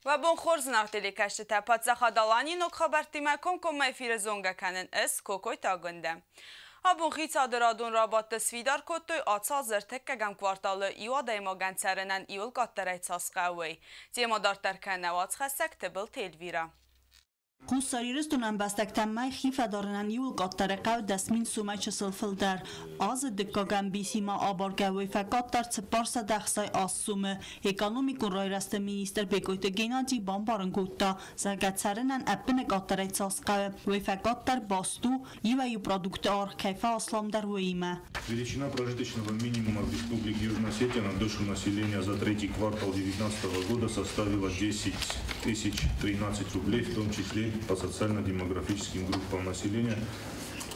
Уӕ бон хорз, зынаргъ телекӕсджытӕ! Паддзахад Аланийы ног хабӕрттимӕ комкоммӕ эфиры зонгӕ кӕнын ӕз, Кокойты Агуындӕ. Абон хицауады радон рабадты сфидар кодтой, ацы аз ӕртыккӕгӕм кварталы иу адӕймагӕн цӕрынӕн иуыл къаддӕрӕй цас хъӕуы. Темӕ дарддӕр кӕны уацхӕссӕг Тыбылты Эльвира. Хуссар Ирыстоны ӕмбӕстӕгтӕм мӕй хи фӕдарынӕн иууыл къаддӕр хъӕуы 10 000 сомӕй чысыл фылдӕр. Азы дыккаг ӕмбисимӕ абаргӕ уый фӕкъаддӕр 468 сомы. Экономикон райрӕзты министр Бекъойты Геннадий бамбарын кодта, зӕгъгӕ, цӕрынӕн ӕппынӕкъаддӕрӕй цас хъӕуы, уый фӕкъаддӕр баст у, иуӕй-иу продукты аргъ кӕй фӕасламдӕр, уыимӕ. Величина прожиточного минимума в Республике Южная Осетия на душу населения за третий квартал 2019 года составила 10 013 рублей, в том числе по социально-демографическим группам населения.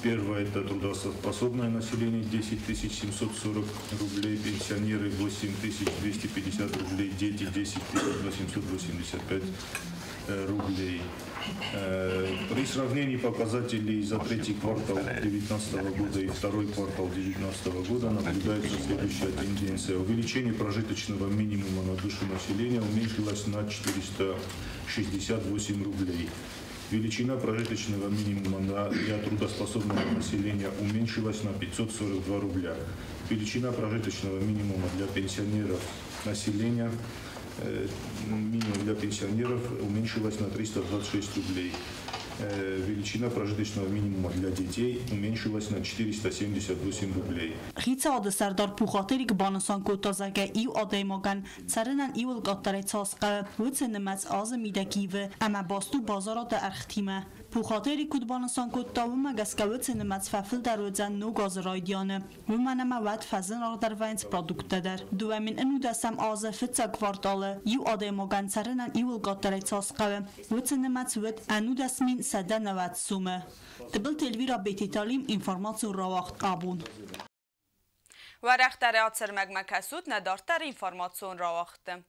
Первое – это трудоспособное население 10 740 рублей, пенсионеры 8 250 рублей, дети 10 885 рублей. При сравнении показателей за третий квартал 2019 года и второй квартал 2019 года наблюдается следующая тенденция. Увеличение прожиточного минимума на душу населения уменьшилось на 468 рублей. Величина прожиточного минимума для трудоспособного населения уменьшилась на 542 рубля. Величина прожиточного минимума для пенсионеров населения минимум для пенсионеров уменьшилась на 326 рублей. Величина прожиточного минимума для детей уменьшилась на 478 рублей. Хицауады сӕрдар Пухаты Эрик банысан кодта, зӕгъгӕ, иу адӕймагӕн цӕрынӕн иууыл къаддӕрӕй цас хъӕуы, уыцы нымӕц азы мидӕг ивы ӕмӕ баст у базарады ӕргътимӕ. Пухаты Эрик куыд банысан кодта, уымӕ гӕсгӕ уыцы нымӕц фӕфылдӕр уыдзӕн ног азы райдианы, уымӕн ӕмӕ уӕд фӕзынаргъдӕр вӕййынц продукттӕ дӕр. 2011 азы фыццаг кварталы иу адӕймагӕн цӕрынӕн иууыл къаддӕрӕй цас хъӕуы, уыцы нымӕц уыд 111 190 сомы. Тыбылты Эльвира, Бететы Алим, информацион рауагъд «Абон». Уӕрӕхдӕр ацӕрмӕгмӕ кӕсут нӕ дарддӕр информацион рауагъдты.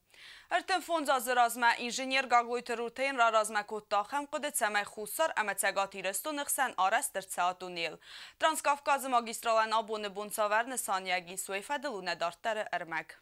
35 азы размӕ инженер Гаглойты Рутен раразмӕ кодта ахӕм хъуыды, цӕмӕй Хуссар ӕмӕ Цӕгат Ирыстоны хсӕн арӕзт ӕрцӕуа туннел. Транскавказы магистралӕн абоны бон цавӕр нысаниуӕг ис, уый фӕдыл у нӕ дарддӕры ӕрмӕг.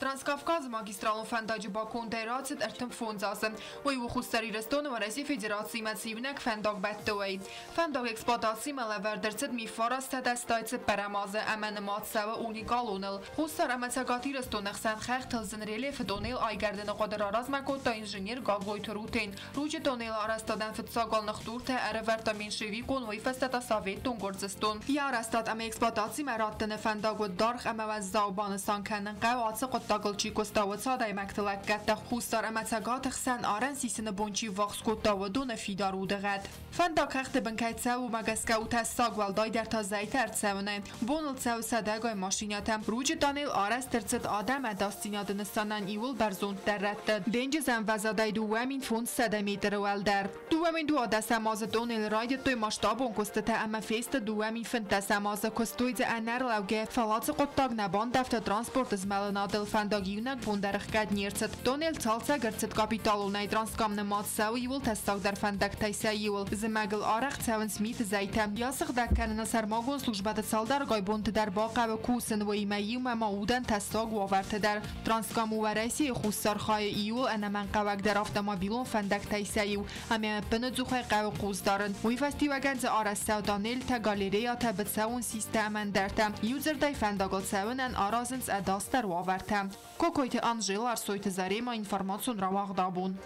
Транскавказы магистралон фӕндаджы бакондӕй рацыд 35 азы. Уый у Хуссар Ирыстоны Уӕрӕсейы Федерациимӕ цы иунӕг фӕндаг бӕтты, уый. Фӕндаг эксплуатацимӕ лӕвӕрд ӕрцыд 1984 азы ӕмӕ нымад цӕуы уникалоныл. Хуссар ӕмӕ Цӕгат Ирыстоны хсӕн хӕхтыл зын рельефы тоннел айгӕрдыны хъуыды раразмӕ кодта инженер Гаглойты Рутен. Ручъы тоннелы арӕзтадӕн фыццаг уал ныхдуртӕ ӕрӕвӕрдта меньшевикон, уый фӕстӕ та советон Гуырдзыстон. Йӕ арӕзтад ӕмӕ эксплуатацимӕ раттыны фӕндаг уыд даргъ ӕмӕ уӕззау, банысан кӕнын хъӕуы, ацы хъуыддагыл чи куыста, уыцы адӕймӕгты лӕггӕдтӕ, Хуссар ӕмӕ Цӕгаты хсӕн арӕн сисыны бон чи ввахс кодта, уыдоны фидар удыгъӕд. Фӕндаг хӕхты бын кӕй цӕуы, уымӕ гӕсгӕ у тӕссаг, уӕлдайдӕр та зӕйтӕ ӕрцӕуынӕй. Боныл цӕуы сӕдӕгай машинӕтӕ. Ручъы тоннел арӕзт ӕрцыд адӕмы ӕдасдзинады нысанӕн иууыл бӕрзонддӕр рӕтты, денджызы ӕмвӕзадӕй 2500 метры уӕлдӕр. 2012 азы тоннелы райдыдтой масштабон куыстытӕ ӕмӕ фесты 2015 азы. Куыстой дзы ӕнӕрлӕугӕ, фӕлӕ ацы хъуыддаг нӕ бандӕвта транспорты змӕлынадыл, фӕндаг иунӕг бон дӕр ӕхгӕд не рцыд. Тоннел цалцӕг ӕрцыд капиталонӕй, Транскам нымад цӕуы иууыл тӕссагдӕр фӕндӕгтӕй сӕ иуыл. Зымӕгыл арӕх цӕуынц миты зӕйтӕ. Йӕ сыгъдӕг кӕныны сӕрмагонд службӕты цалдӕргай бонты дӕр бахъӕуы кусын, уыимӕ иумӕ ма удӕн тӕссаг уавӕрты дӕр. Транскам у Уӕрӕсейы хуссар хайы иууыл ӕнӕмӕнгхъӕуӕгдӕр автомобилон фӕндӕгтӕй сӕ иу, ӕмӕ ӕппынӕдзухӕй хъӕуы хъус дарын. Уый фӕстиуӕгӕн дзы арӕзт цӕуы тоннелтӕ, галереятӕ, быцӕуон систӕ ӕмӕ ӕндӕртӕ. Иудзырдӕй, фӕндагыл цӕуынӕн аразынц ӕдасдӕр уавӕртӕ. Кокойты Анжела, Арсойты Зарема, информацион рауагъд «Абон».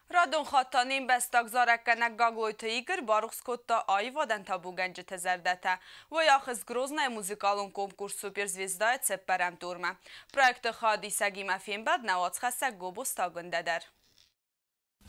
Радон хатт та не мбӕстаг зарӕггӕнӕг Гаглойты Игорь барухс кодта аивадӕн табугӕнджыты зӕрдӕтӕ. Уый ахызт Грознайы музыкалон конкурс «Суперзвезда»-йы цыппӕрӕм турмӕ. Проекты хайадисӕгимӕ фембӕлд нӕ уацхӕссӕг Гобозты Агуындӕ дӕр.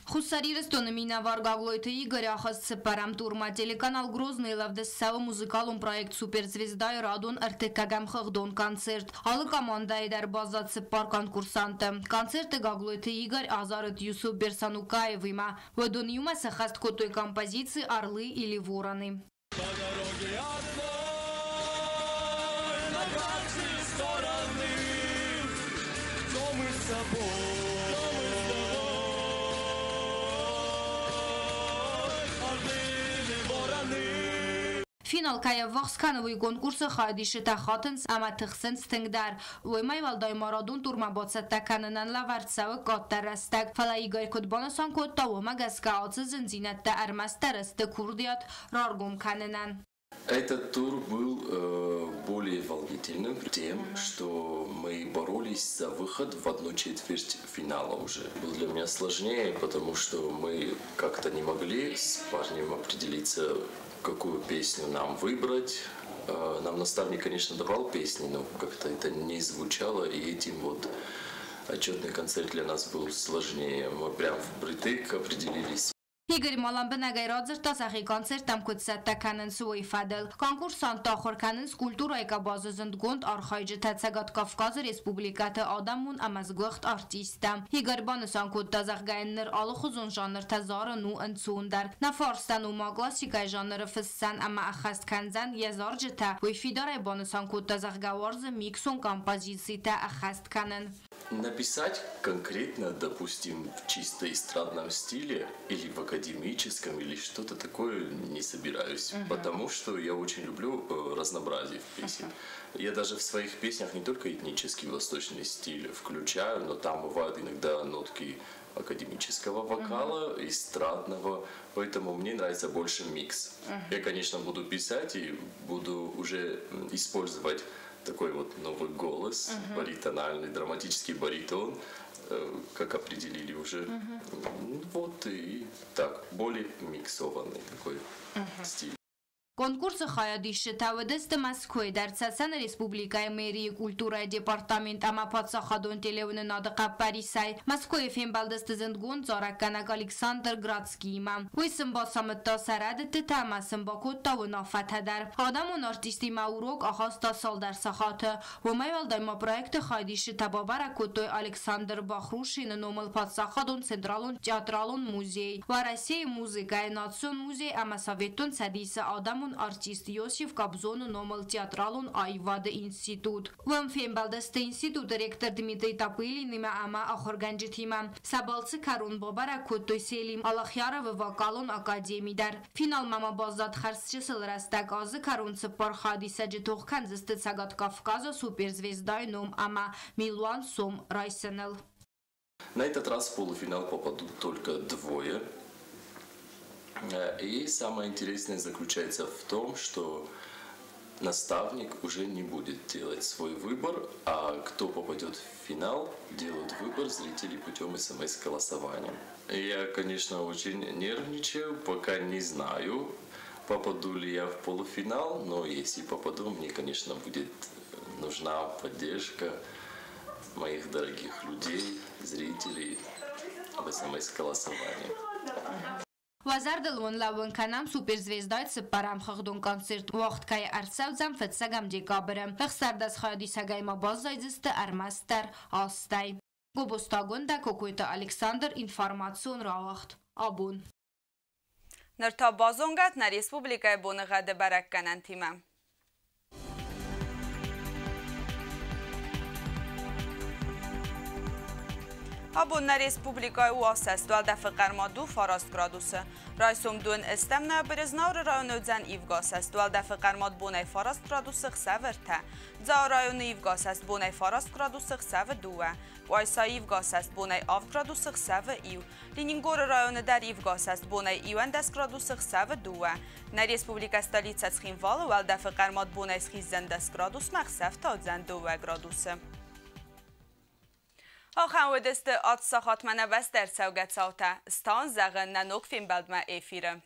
Хуссар Ирыстоны минӕвар Гаглойты Игорь ахызт цыппӕрӕм турмӕ. Телеканал «Грозный» лӕвдыст цӕуы музыкалон проект «Суперзвезда»-йы радон ӕртыккӕгӕм хыгъдон концерт. Алы командӕйы дӕр баззад цыппар конкурсанты. Концерты Гаглойты Игорь азарыд Юсуп Берсанукаевимӕ. Уыдон иумӕ сӕххӕст кодтой композици «Орлы или вороны». По дороге одной на каждой стороны, кто мы с тобой, кто мы с тобой, орлы или вороны. Финал кӕй ӕввахс кӕны, уый конкурсы хайадисджытӕ хатынц ӕмӕ тыхсынц тынгдӕр. Уымӕй уӕлдай ма радон турмӕ бацӕттӕ кӕнынӕн лӕвӕрд цӕуы къаддӕр рӕстӕг. Фӕлӕ Игорь куыд банысан кодта, уымӕ гӕсгӕ ацы зындзинӕдтӕ ӕрмӕстдӕр сты курдиат раргом кӕнынӕн. Этот тур был более волнительным тем, что мы боролись за выход в одну четверть финала уже. Был для меня сложнее, потому что мы как-то не могли с парнем определиться, какую песню нам выбрать. Нам наставник, конечно, давал песни, но как-то это не звучало, и этим вот отчетный концерт для нас был сложнее. Мы прям впритык определились. Игорь ма лӕмбынӕгӕй радзырдта сӕхи концерттӕм куыд цӕттӕ кӕнынц, уый фӕдыл. Конкурсантты ахуыр кӕнынц культурӕйы къабазы зындгонд архайджытӕ, Цӕгат Кавказы республикӕты адӕмон ӕмӕ сгуыхт артисттӕ. Игорь банысан кодта, зӕгъгӕ йын ныр алыхуызон жанртӕ зарын у ӕнцондӕр. Нӕ фарстӕн у ма классикӕйы жанры фыссӕн ӕмӕ ӕххӕст кӕндзӕн йӕ зарджытӕ, уый фидарӕй банысан кодта, зӕгъгӕ уарзы миксон композицитӕ ӕххӕст кӕнын. Написать конкретно, допустим, в чисто эстрадном стиле или в академическом, или что-то такое не собираюсь, потому что я очень люблю разнообразие в песне. Я даже в своих песнях не только этнический восточный стиль включаю, но там бывают иногда нотки академического вокала, эстрадного, поэтому мне нравится больше микс. Я, конечно, буду писать и буду уже использовать такой вот новый голос, баритональный, драматический баритон, как определили уже. Вот и так, более миксованный такой стиль. Конкурсы хайадисджытӕ уыдысты Мӕскуыйы дӕр, Цӕцӕны Республикӕйы мэрийы культурӕйы департамент ӕмӕ паддзахадон телеуынынады хъӕппӕрисӕй. Мӕскуыйы фембӕлдысты зындгонд зарӕггӕнӕг Александр Градскиимӕ. Уый сын бацамыдта сӕ рӕдыдтытӕ ӕмӕ сын бакодта уынаффӕтӕ дӕр. Адӕмон артистимӕ урок ахаста цалдӕр сахаты. Уымӕй уӕлдай ма проекты хайадисджытӕ бабӕрӕг кодтой Александр Бахрушины номыл паддзахадон централон театралон музей, Уӕрӕсейы музыкӕйы национ музей ӕмӕ Советон Цӕдисы адӕмон артист Иосиф Кобзоны номыл театралон аивады институт. Уым фембӕлдысты институты ректор Дмитрий Топылинимӕ ӕмӕ ахуыргӕнджытимӕ. Сӕ балцы кӕрон бабӕрӕг кодтой Селим Аллахьяровы вокалон академи дӕр. Финалмӕ ма баззад хӕрзчысыл рӕстӕг. Азы кӕрон цыппар хайадисӕджы тох кӕндзысты Цӕгат Кавказы суперзвездайы ном ӕмӕ милуан сом райсыныл. На этот раз в полуфинал попадут только двое. И самое интересное заключается в том, что наставник уже не будет делать свой выбор, а кто попадет в финал, делают выбор зрители путем смс-голосования. Я, конечно, очень нервничаю, пока не знаю, попаду ли я в полуфинал, но если попаду, мне, конечно, будет нужна поддержка моих дорогих людей, зрителей в смс-голосовании. Уӕ зӕрдыл уын лӕууын кӕнӕм, Суперзвездайы цыппӕрӕм хыгъдон концерт уагъд кӕй ӕрцӕудзӕн фыццӕгӕм декабры. 16 хайадисӕгӕй ма баззайдзысты ӕрмӕстдӕр астӕй. Гобозты Агуындӕ, Кокойты Александр, информацион рауагъд. Абон. Ныр та базонгӕт нӕ республикӕйы боныгъӕды бӕрӕггӕнӕнтимӕ. Абон нӕ республикӕйы у асӕст, уӕлдӕфы хъӕрмад у 9 градусы. Райсом дон стӕм ноябры Знауыры районы уыдзӕн ивгӕ асӕст, уӕлдӕфы хъӕрмад бонӕй 9 градусы, хсӕвы 3. Дзауы районы ивгӕ асӕст бонӕй 9 градусы, хсӕвы 2. Къуайсайы ивгӕ асӕст бонӕй 7 градусы, хсӕвы 1. Ленингоры районы дӕр ивгӕ асӕст бонӕй 11 градусы, хсӕвы 2. Нӕ республикӕ столицӕ Цхинвалы уӕлдӕфы хъӕрмад бонӕй схиздзӕн 10 градусмӕ, хсӕв та уыдзӕн 2 градусы. Ахӕм уыдысты ат сахатмӕ нӕ бӕстӕ ӕрцӕугӕ цаутӕ. Стан зӕгъы нӕ ног фембӕлдмӕ эфиры.